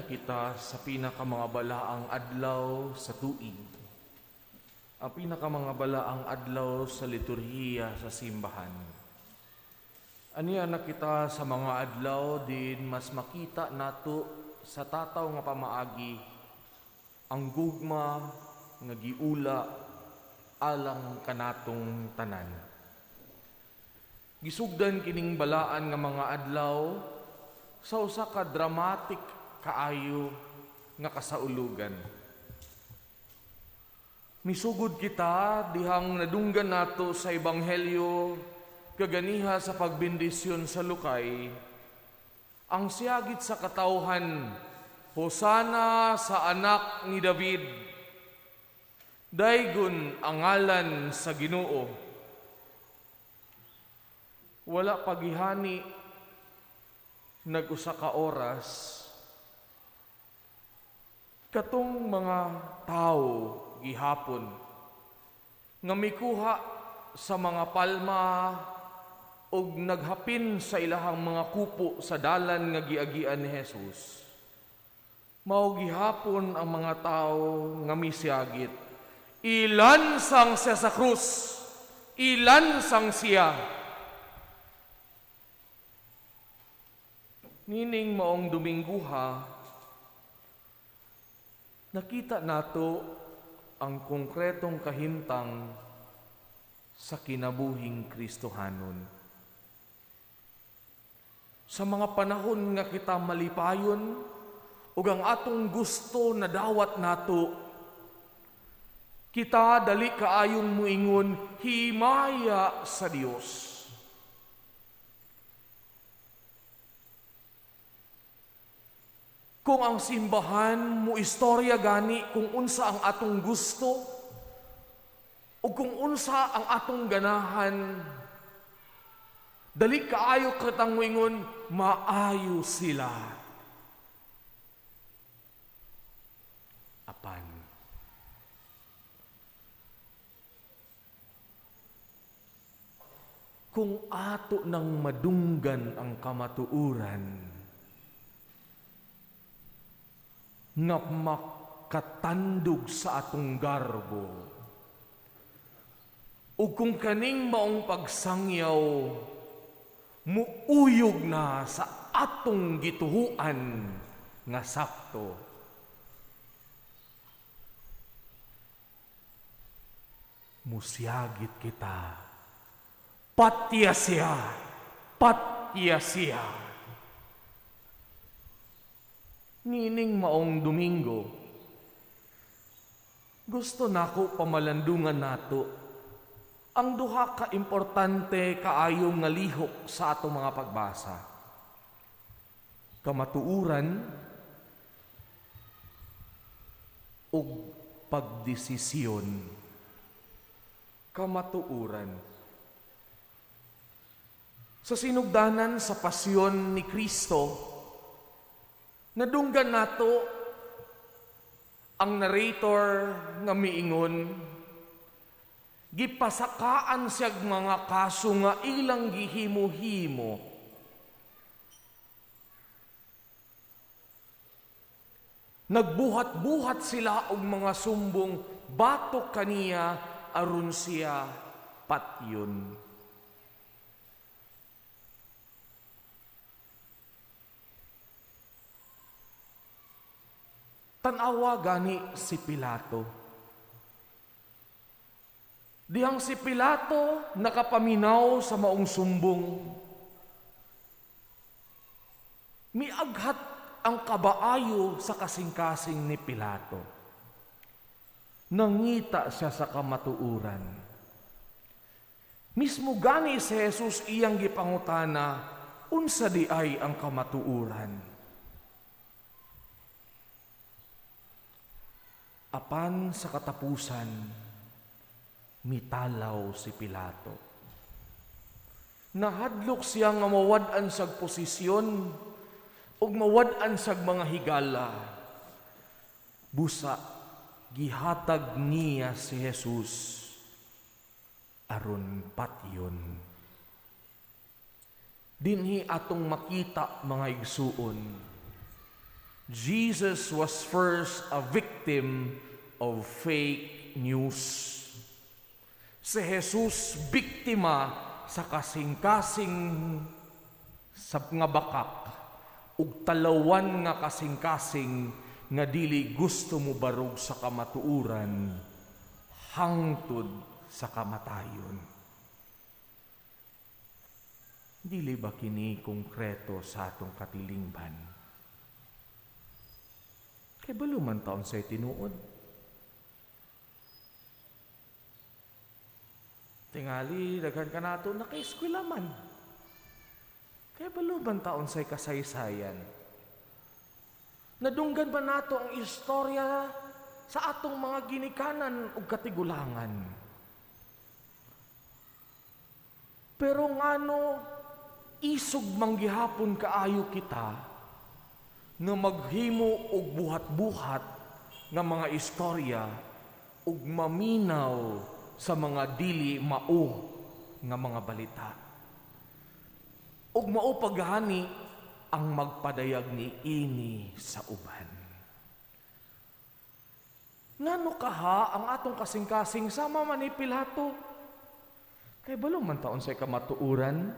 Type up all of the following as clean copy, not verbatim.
Kita sa pinakamangabalaang adlaw sa tuig. Ang pinakamangabalaang adlaw sa liturhiya sa simbahan. Ania na kita sa mga adlaw din mas makita nato sa tataw nga pamaagi ang gugma nga giula alang kanatong tanan. Gisugdan kining balaan nga mga adlaw sa usa ka dramatic kaayo nga kasaulugan. Misugod kita dihang nadunggan nato sa Ebanghelyo kaganiha sa pagbendisyon sa lukay, ang siyagit sa katawhan, "Hosana sa anak ni David. Daygon ang ngalan sa Ginoo." Wala pa gihani nag-usa ka oras, katong mga tao gihapon nga mikuha sa mga palma ug naghapin sa ilahang mga kupo sa dalan nga giagian ni Jesus. Mao gihapon ang mga tao nga misiyagit, "Ilansang siya sa krus! Ilansang siya!" Nining maong Domingguha, nakita nato ang konkretong kahimtang sa kinabuhing Kristohanon. Sa mga panahon nga kita malipayon ug ang atong gusto nadawat nato, kita dali kaayong muingon, "Himaya sa Dios." Kung ang simbahan mo istorya gani kung unsa ang atong gusto o kung unsa ang atong ganahan, dali kaayo kitang muingon, "Maayo sila." Apan kung ato nang madunggan ang kamatuoran nga makatandog sa atong garbo, ug kung kaning maong pagsangyaw muuyog na sa atong gituhuan nga sakto, musiyagit kita, "Patya siya, patya siya." Nining maong Domingo, gusto nako pamalandungan nato ang duha ka importante kaayo nga lihok sa atong mga pagbasa. Kamatuoran ug pagdesisyon. Kamatuoran. Sa sinugdanan sa pasyon ni Kristo, nadunggan nato ang narrator nga miingon, gipasakaan siyag mga kaso nga ilang gihimo-himo. Nagbuhat-buhat sila og mga sumbong batok kaniya aron siya patyon. Tan-awa gani si Pilato. Dihang si Pilato nakapaminaw sa maong sumbong, miaghat ang kabaayo sa kasing-kasing ni Pilato. Nangita siya sa kamatuoran. Mismo gani si Jesus iyang gipangutana, unsa di ay ang kamatuoran? Apan sa katapusan, mitalaw si Pilato. Nahadlok siya nga mawad-an siyag posisyon ug mawad-an siyag mga higala. Busa, gihatag niya si Jesus aron patyon. Dinhi atong makita, mga igsuon, Jesus was first a victim of fake news. Si Jesus biktima sa kasing-kasing sa nga bakak ug talawan nga kasing-kasing nga dili gusto mo barog sa kamatuoran hangtod sa kamatayon. Dili ba kini konkreto sa atong katilingban? Kay balo man taon say tinuod. Tingali, daghan ka nato naka-eskwela man. Kay balo man taon say kasaysayan. Nadunggan ba nato ang istorya sa atong mga ginikanan ug katigulangan? Pero ngano isog manggihapon kaayo kita nga maghimo og buhat-buhat nga mga istorya ug maminaw sa mga dili mao nga mga balita. Ug mao paghani ang magpadayag ni ini sa uban. Ngano kaha ang atong kasing-kasing sama man ni Pilato? Kay balo man taon sa kamatuoran?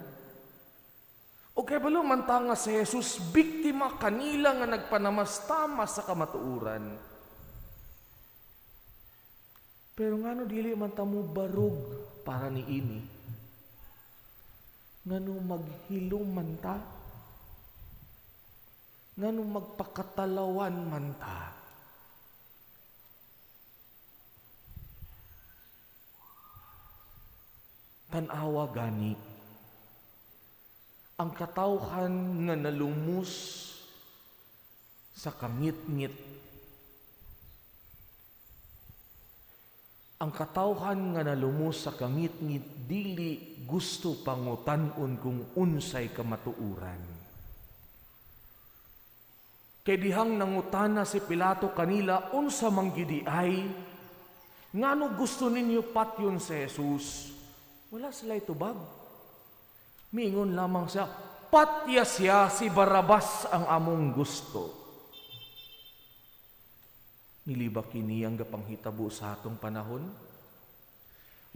O kay balo man ta nga si Jesus biktima kanila nga nagpanamastama sa kamatuoran? Pero ngano dili man ta mo barog para ni ini? Ngano maghilom man ta? Ngano magpakatalawan man ta? Tan-awa gani ang katawhan nga nalumus sa kangitngit, ang katawhan nga nalumus sa kangitngit dili gusto pangutan-on kung unsay kamatuoran. Kay dihang nangutana si Pilato kanila unsa man gidi ay, ngano gusto ninyo patyon si Jesus? Wala sila itubag. Miingon lamang siya, patya siya, si Barabas ang among gusto. Niliba kini ang gapanghitabo sa atong panahon?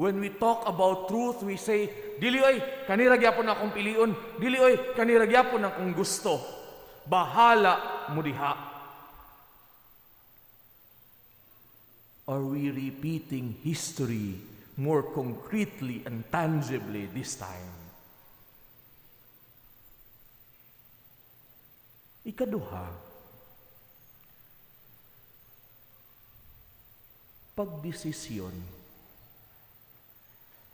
When we talk about truth, we say, dili oy, kanira gyapon akong pilion, dili oy, kanira gyapon akong gusto. Bahala mo diha. Are we repeating history more concretely and tangibly this time? Ikaduha, pagdesisyon.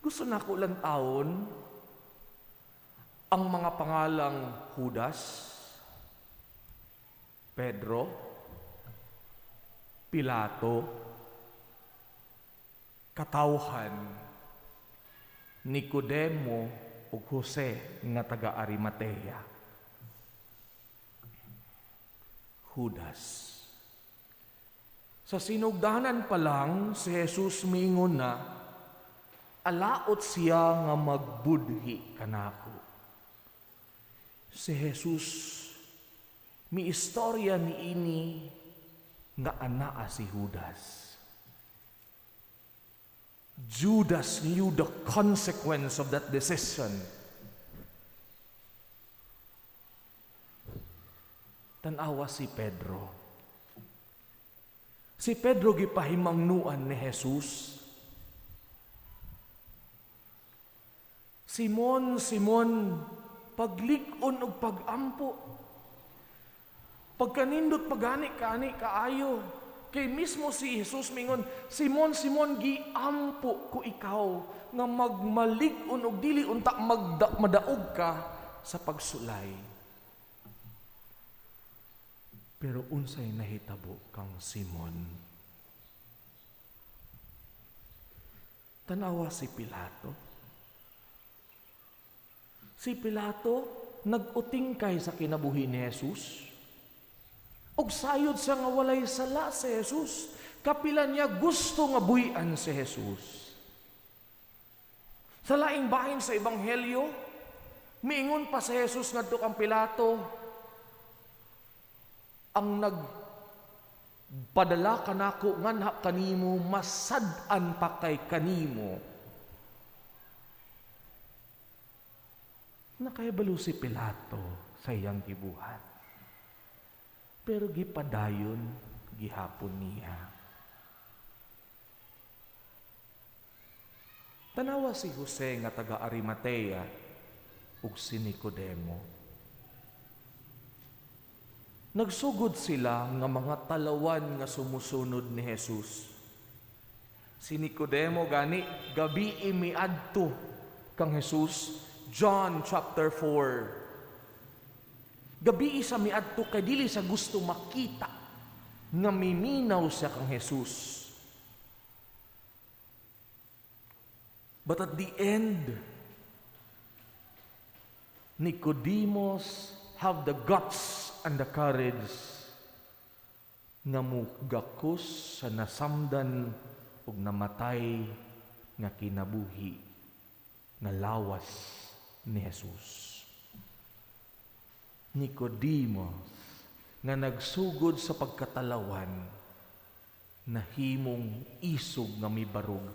Gusto na ko lang taon ang mga pangalang Judas, Pedro, Pilato, katawhan, Nicodemo ug Jose nga taga Arimatea. Judas. Sa sinugdanan pa lang, si Jesus miingon na, alaot siya nga magbudhi kanako. Si Jesus, mi istorya niini nga anaa si Judas. Judas knew the consequence of that decision. Tanawa si Pedro. Si Pedro gipahimangnuan ni Jesus. Simon, Simon, paglig-on og pagampo. Pagkanindot pagani kaani kaayo. Kay mismo si Jesus mingon, Simon, Simon, giampo ko ikaw nga magmalig-on og dili unta madaog ka sa pagsulay. Pero unsay nahitabo kang Simon? Tanawa si Pilato. Si Pilato nag-utingkay sa kinabuhi ni Jesus. Og sayod siya nga walay sala si Jesus. Kapila niya gusto nga buhian si Jesus. Sa laing bahin sa Ebanghelyo, miingon pa si Jesus ngadto kang Pilato, Ang nagpadala kanako nganha kanimo masad-an pa kay kanimo. Nakahibalo si Pilato sa iyang gibuhat. Pero gipadayon gihapon niya. Tanawa si Jose nga taga Arimatea ug si Nicodemo. Nagsugod sila nga mga talawan nga sumusunod ni Jesus. Si Nicodemo gani gabi miadto kang Jesus, John chapter 4. Gabi sa miadto kay dili sa gusto makita nga miminaw siya kang Jesus. But at the end, Nicodemus have the guts and the courage nga mugakos sa nasamdan ug namatay nga kinabuhi nga lawas ni Jesus. Nicodemus nga nagsugod sa pagkatalawan, nahimong isog nga mibarog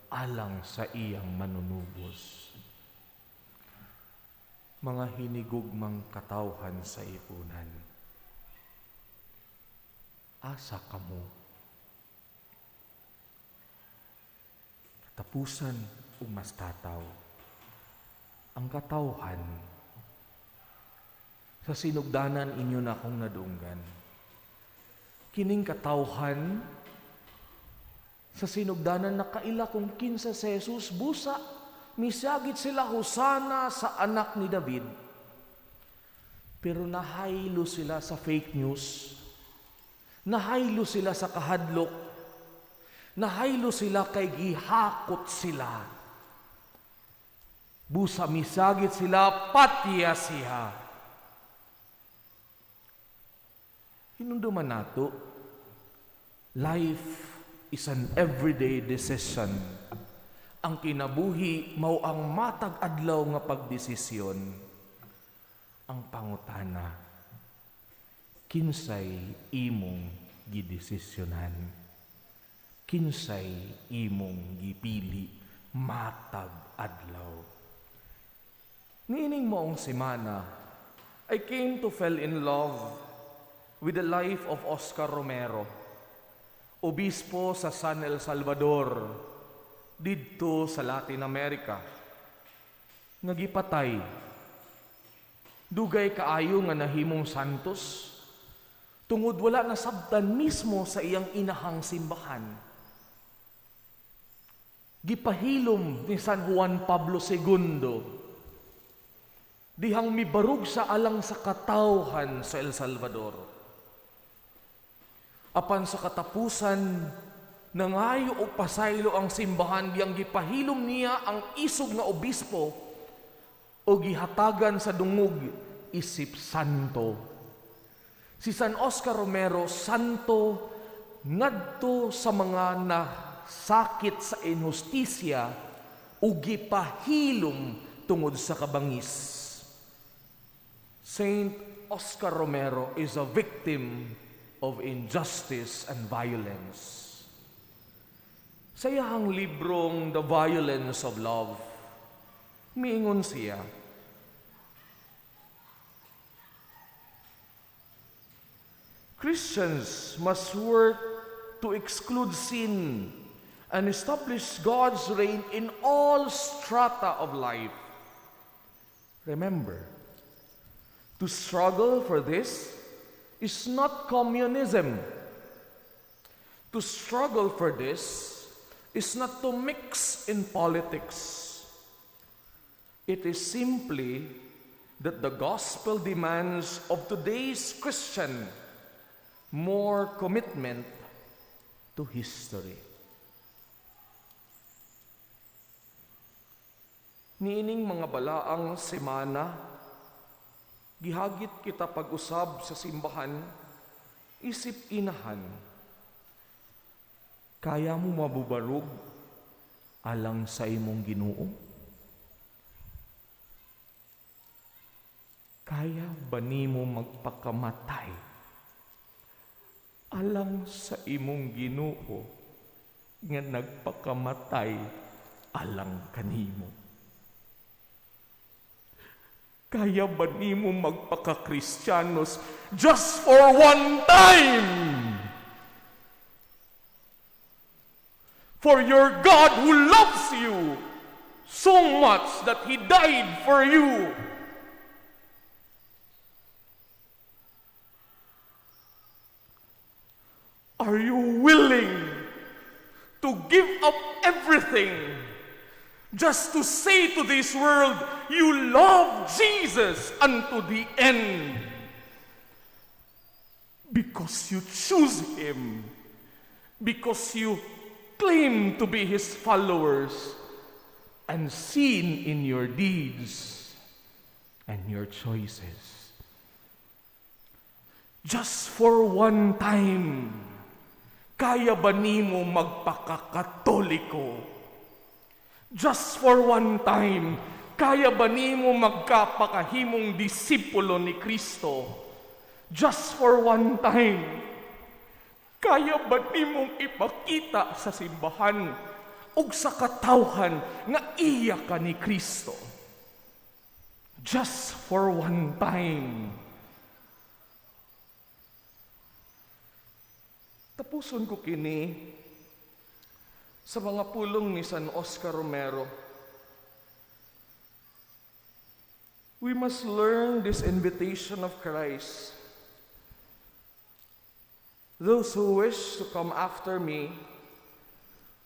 alang sa iyang manunubos. Mga hinigugmang katawhan sa ipunan, asa kamo? Katapusan ug mas tataw ang katawhan sa sinugdanan inyo na akong nadunggan. Kining katawhan sa sinugdanan nakaila kung kinsa si Jesus, busa misagit sila hosana sa anak ni David. Pero nahaylo sila sa fake news. Nahaylo sila sa kahadlok. Nahaylo sila kay gihakot sila. Busa misagit sila patya siya. Hinumduman nato, life is an everyday decision. Ang kinabuhi mao ang matag adlaw nga pagdesisyon. Ang pangutana, kinsay imong gidesisyonan? Kinsay imong gipili matag adlaw? Niining maong semana, I came to fell in love with the life of Oscar Romero, obispo sa San El Salvador, didto sa Latin America, nga gipatay. Dugay kaayo nga nahimong santos, tungod wala nasabtan mismo sa iyang inahang simbahan. Gipahilom ni San Juan Pablo II, dihang mibarug sa alang sa katawhan sa El Salvador. Apan sa katapusan, nangayo og pasaylo ang simbahan diyang gipahilom niya ang isog nga obispo o gihatagan sa dungog isip santo. Si San Oscar Romero, santo ngadto sa mga nasakit sa inhustisya o gipahilom tungod sa kabangis. Saint Oscar Romero is a victim of injustice and violence. Sa iyahang librong The Violence of Love, miingon siya, Christians must work to exclude sin and establish God's reign in all strata of life. Remember, to struggle for this is not communism. To struggle for this is not to mix in politics. It is simply that the gospel demands of today's Christian more commitment to history. Niining mga balaang semana, gihagit kita pag-usab sa simbahan, isip inahan. Kaya mo mabubarog alang sa imong Ginoo? Kaya ba nimo magpakamatay Alang sa imong Ginoo nga nagpakamatay alang kanimo. Kaya ba nimo magpaka-Kristiyanos just for one time? For your God who loves you so much that He died for you. Are you willing to give up everything just to say to this world, you love Jesus unto the end? Because you choose Him, because you claim to be His followers, and seen in your deeds and your choices. Just for one time, kaya ba nimo magpakakatoliko? Just for one time, kaya ba nimo magkapakahimong disipulo ni Kristo? Just for one time, kaya ba nimong ipakita sa simbahan ug sa katawhan nga iya ka ni Kristo? Just for one time. Tapuson ko kini sa mga pulong ni San Oscar Romero. We must learn this invitation of Christ. Those who wish to come after me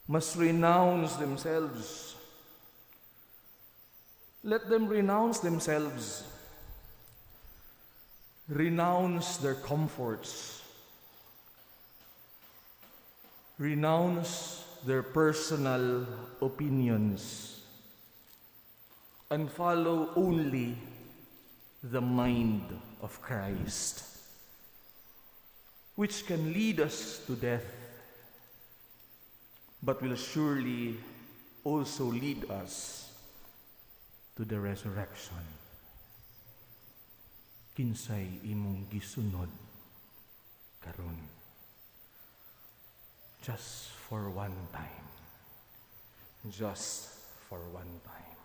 must renounce themselves. Let them renounce themselves. Renounce their comforts. Renounce their personal opinions. And follow only the mind of Christ, which can lead us to death, but will surely also lead us to the resurrection. Kinsay imong gisunod karon? Just for one time. Just for one time.